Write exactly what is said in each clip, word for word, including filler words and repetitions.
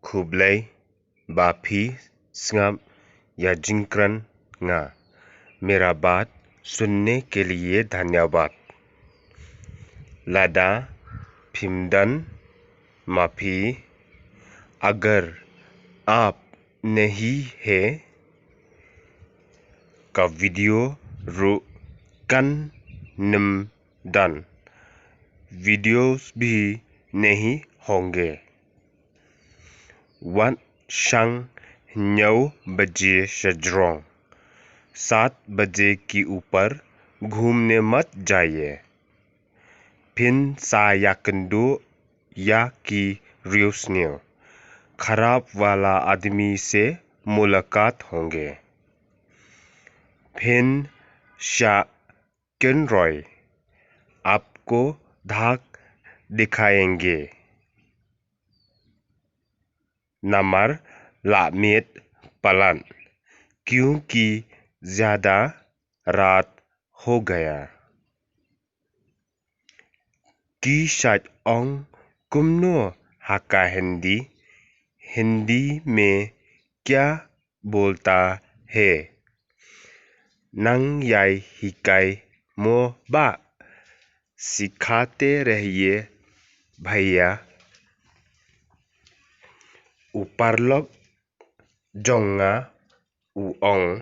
Khublei ba phi sngap ïa jingkren nga. मेरा बात सुनने के लिए धन्यवाद। Lada phim don ma phi, अगर आप नहीं है, ka video ruh kan nym don, videos भी नहीं होंगे। Wat shang hynñiew baje shajrong, सात बजे के ऊपर घूमने मत जाइए। Phin sa ïakynduh ïa ki riewsniew, खराब वाला आदमी से मुलाकात होंगे। Phin shah kynroi, आपको धाक दिखाएंगे। Namar la miet palat, क्योंकि ज़्यादा रात हो गया। Ki shait ong kumno ha ka Hindi, हिंदी में क्या बोलता है? Nang ïai hikai mo bah, सिखाते रहिए भैया। U paralok jong nga u ong,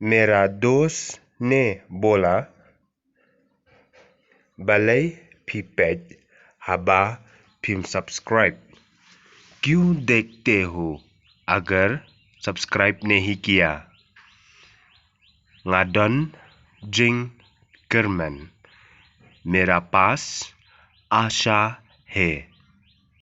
मेरा दोस्त ने बोला। Balei phi peit haba phim subscribe? क्यों देखते हो अगर सब्सक्राइब नहीं किया? Nga don jingkyrmen, मेरे पास आशा है।